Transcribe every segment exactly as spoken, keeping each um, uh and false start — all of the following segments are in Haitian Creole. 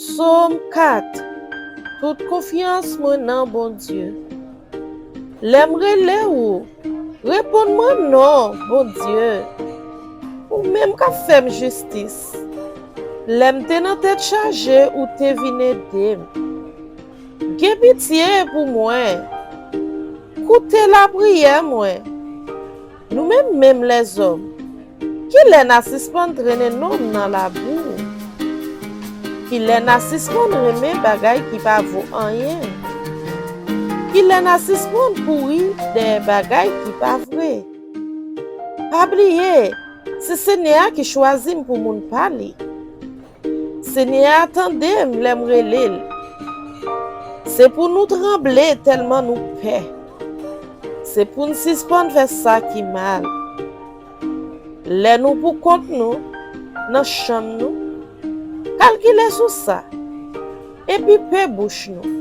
Sòm kat. Tout konfyans mwen nan Bondye. Lè m rele ou, reponn mwen non, Bondye. Ou menm k ap fè m jistis. Lè m te nan tèt chaje, ou te vin ede m. Gen pitye pou mwen. Koute lapriyè mwen. Nou menm menm lèzòm, kilè n a sispann trennen non m nan labou? Kilè n a sispann renmen bagay ki pa vo anyen? Kilè n a sispann kouri dèyè bagay ki pa vre? Pa bliye, se Senyè a ki chwazi m pou moun pa li. Senyè a tande m lè m rele l. Se pou nou tranble tèlman nou pè. Se pou n sispann fè sa ki mal. Lè nou poukont nou, nan chanm nou, kalkile sou sa, epi pe bouch nou.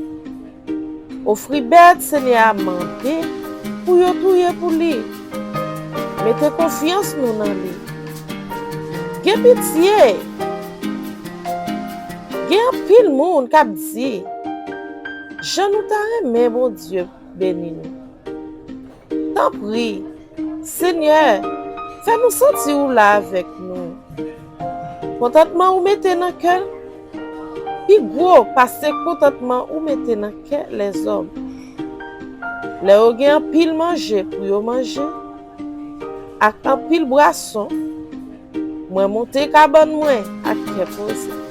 Ofri bèt Senyè a mande pou yo touye pou li. Mete konfyans nou nan li. Gen pitye. Gen anpil moun k ap di, jan nou ta renmen Bondye beni nou. Tanpri, Senyè, fè nou santi ou la avèk nou. Kontantman ou mete nan kè l pi gwo pase kontantman ou mete nan kè lèzòm. Lè yo gen anpil manje pou yo manje, ak anpil bwason, mwen monte kabann mwen ak kè poze.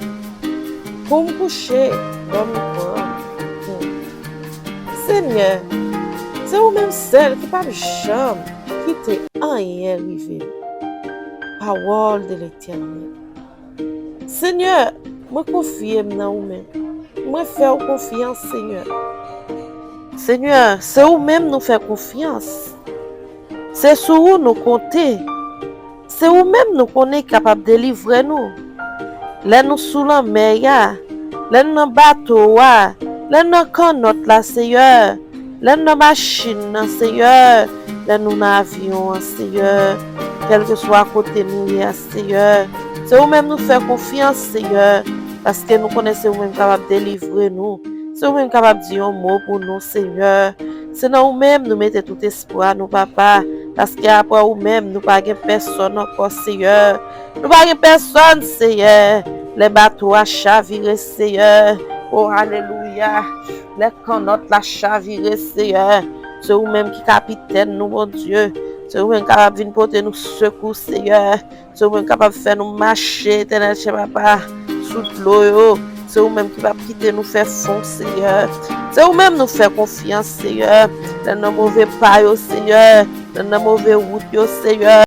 Pou m kouche, dòmi pran m. Senyè, se ou menm sèl ki p ap janm kite anyen rive m. Pawòl de Letènèl. Senyè, mwen konfye m nan ou menm. Mwen fè w konfyans, Senyè. Senyè, se ou menm nou fè konfyans. Se sou ou nou konte. Se ou menm nou konnen ki kapab delivre nou. Lè nou sou lanmè a, lè n nan bato a, lè n nan kannòt la, Senyè, lè n nan machin nan, Senyè, lè nou nan avyon an, Senyè, kèlkeswa kote nou ye a, Senyè, se ou menm nou fè konfyans, Senyè, paske nou konnen se ou menm kapab delivre nou, se ou menm kapab di yon mo pou nou, Senyè. Se nan ou menm nou mete tout espwa nou, Papa, paske apre ou menm, nou pa gen pèsòn ankò, Senyè. Nou pa gen pèsòn, Senyè. Lè bato a chavire, Senyè. O, alelouya. Lè kannòt la chavire, Senyè. Se ou menm ki kapitèn nou, Bondye. Se ou menm ki kapab vin pote nou sekou, Senyè. Se ou menm kapab fè nou mache, Etènèl, chè Papa, sou dlo yo. Se ou menm ki p ap kite nou fè fon, Senyè. Se ou menm nou fè konfyans, Senyè. Lè n nan move pa yo, Senyè. Lè n nan move wout yo, Senyè.